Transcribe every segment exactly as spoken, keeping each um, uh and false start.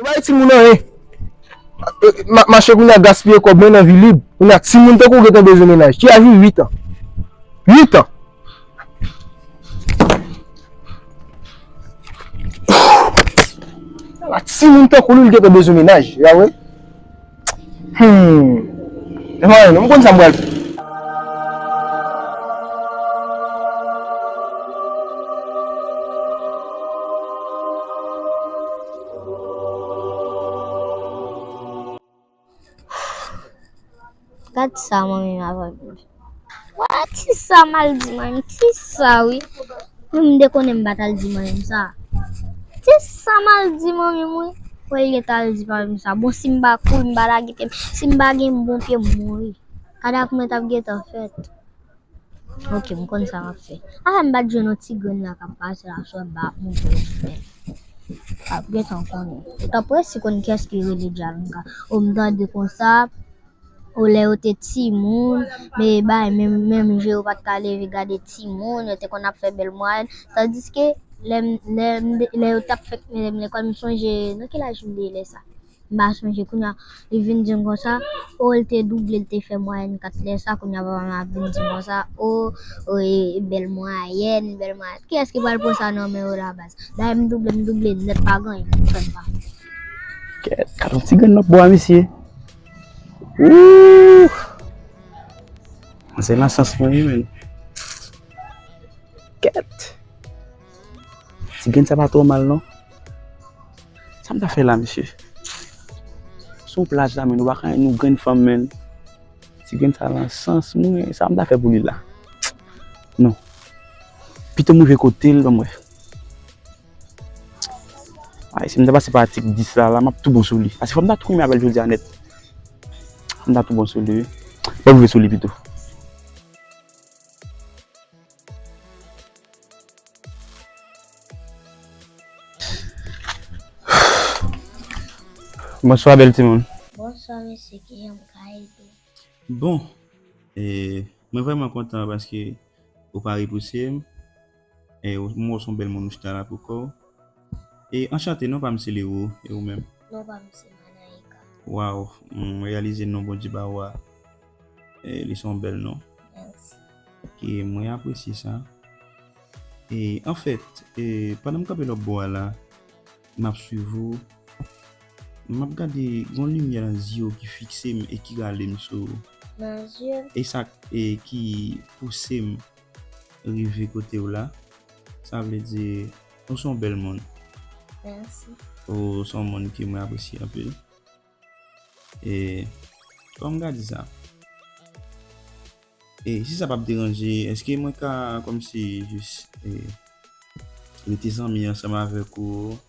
Bay timoun anyen. Ma-, mache kounye a gaspiye kòb mwen nan vi lib. Kounye a timoun tankou w gentan bezwen mennaj. Ti a jis uit an. Uit an. Ala timoun tankou li, li gentan bezwen mennaj. Ya wè. Hmm. E pa anyen non, m konn sa m pral fè. Gad sa manmi m ap ap di. Wè ti sa m al di manmi m, ti sa wi. Mwen m te konnen m pa t al di manmi m sa. Ti sa m al di manmi m wi. Wè l gentan al di manmi m sa. Bon si m pa kouri, m pa lage pye m, si m pa gen bon pye m mouri. Kadaf mwen t ap gentan fèt. Ok, m konn sa m ap fè. Afè m pa t jwenn yon ti grenn la k ap pase la, sou ba ap monte w men. Ap gentan konnen. Ou t ap resi konn kiyès ki rele Djalinka. Ou m tande konsa, ou lè yo te timoun, men bay menm, menm je yo pa t ka leve gade timoun, yo te konn ap fè bèl mwayèn. Tandiske lè m, lè m, lè yo t ap fèk mete m lekòl, m sonje nan ki laj m te ye lè sa. M pa sonje kounye a, li vin di m konsa, o l te double, l te fè mwayèn kat lè sa, kounye a papa m ap vin di m konsa, o, o, e, e bèl mwayèn, bèl mwayèn. Kiyès ki pral pran sa nan men yo la baz? Dayè m double, m double nèt, pa gen anyen m fè m pa. Kèt, gad yon ti grenn nan bwa, mesye. Ooh! Se nan sans mwen ye, menn. Kèt! Ti grenn sa pa twò mal, non. Sa m ta fè la, mesye? Sou plaj la, menn, ou pa ka nou grenn fanm, menn. Ti grenn sa lan sans mwen, sa m ta fè pou li la? Non. Pito m rive kote l, ban m wè. Ay, si m ta pase pa atik dis la, la, m ap tou bon sou li. Paske fò m ta tou renmen avè l jodi a nèt. Fò m ta tou bon sou li, wi. Ban m rive sou li pito. Bonswa, bèl timoun. Bonswa, mesye, kijan m ka ede w? Bon, e, mwen vrèman kontan paske ou pa repouse m. E, ou, m wè w se yon bèl moun, ou chita la pou kò w. E, anchante, non pa m se Lero, e ou menm? Non pa m se Malaika. Waw, m reyalize non Bondye ba ou a, e, li se yon bèl non. Mèsi. Ke mwen apresye sa. E, anfèt, e, pandan m kanpe lòt bò a la, m ap swiv ou, m ap gade yon limyè nan zye w ki fikse m e ki rale m sou ou. Nan zye m? E sa, e, ki pouse m rive kote w la. Sa vle di, ou se yon bèl moun. Mèsi. Ou se yon moun ke mwen apresye anpil. E, kòman m ka di sa? E, si sa p ap deranje, èske mwen ka, kòmsi, jis, e, rete zanmi ansanm avèk ou?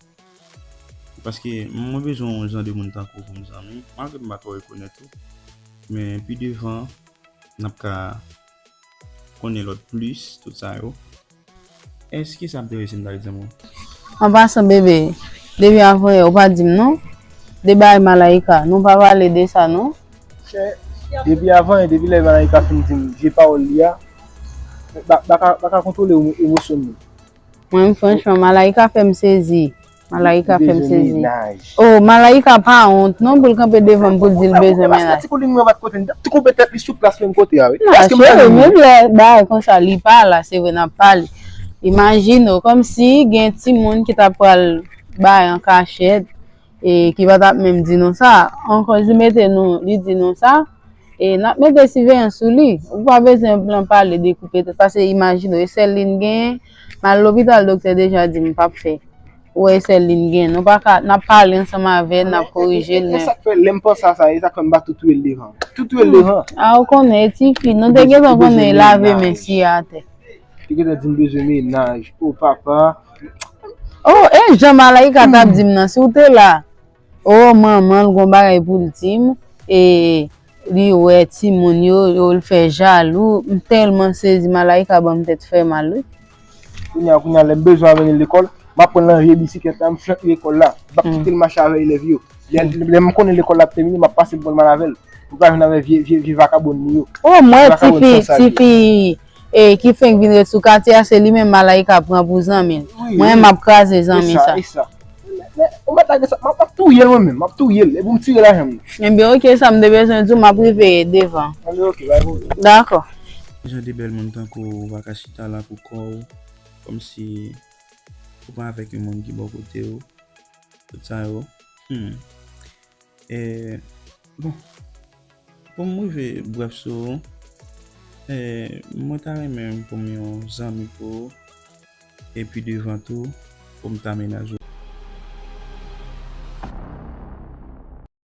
Paske mwen bezwen yon jan de moun tankou w pou m zanmi, malgre m pa twò rekonèt ou. Men pi devan, n ap ka konnen lòt plis, tout sa yo. Èske sa ap deranje si m ta ret zanmi w? An pasan, bebe, depi avan yè, ou pa di m non. De bagay Malaika, nou pa pale de sa non. Chè, depi avan yè, depi lè Malaika fin di m vye pawòl li a, m pa, m pa ka, m pa ka kontwole emo-, emosyon m yo. Mwen, franchman, Malaika fè m sezi. Malaika fè m sezi. Oh, Malaika pa wont non pou l kanpe devan m pou l di l bezwen mennaj. Ti koulin mwen bat kote m, t ap ti koupe tèt li sou plas menm kote a, wi. Non, cheri, menm lè bagay konsa, li pa la, se vre n ap pale. Imajine w, kòmsi gen timoun ki ta pral bay an kachèt, e ki pa t ap menm di nou sa. Ankò, li mete nou, li di nou sa, e n ap mete siveyans sou li. Ou pa bezwen nan pale de koupe tèt, paske imajine w, e sèl li n genyen, m al lopital, doktè deja di m p ap fè. Ou wè, e sèl li n gen. Nou pa ka, n ap pale ansanm avè l, n ap korije l, men. E sa k fè, lè m panse a sa, e sa k fè m pa tou touye l devan. Tou touye l devan. A, ou konnen, e tifi, nou te gentan konnen lave men si atè. Li gentan di m bezwen mennaj. O papa. Oh, e jan Malaika t ap di m nan, si w te la. Oh, manman l gon bagay pou l di m. E Li wè timoun yo, yo l fè jalou. M tèlman sezi, Malaika ban m tèt fè mal, wi. Kounye a, kounye a, lè m bezwen amenn li lekòl, m ap pran l nan vye bisiklèt la, m flank li lekòl la. M p ap kite l mache avè elèv yo. Lè, lè m konnen lekòl la ap tèmine, m ap pase l pran l mal avè l. Pou l pa jwenn avè vye, vye, vye vakabon li yo. O, m wè tifi, tifi, e, ki fenk vin ret sou katye a, se li menm Malaika pran pou zanmi l. Mwen, m ap kraze zanmi sa. E sa, e sa. Men, ou mèt lage sa, m ap, m ap touye l mwen menm, m ap touye l, epi m tire lajan m nan. Ebyen, oke, sa m te bezwen di w, m ap rive devan. Anben, oke, bay pwoblèm. Dakò. Jan de bèl moun tankou w pa ka chita la pou kò w, kòmsi ou pa avèk yon moun ki bò kote w, tout sa yo. Hmm. E, bon, pou m rive brèf sou ou, e, mwen ta renmen pou m yon zanmi pou ou, epi devan tou, pou m ta mennaj ou.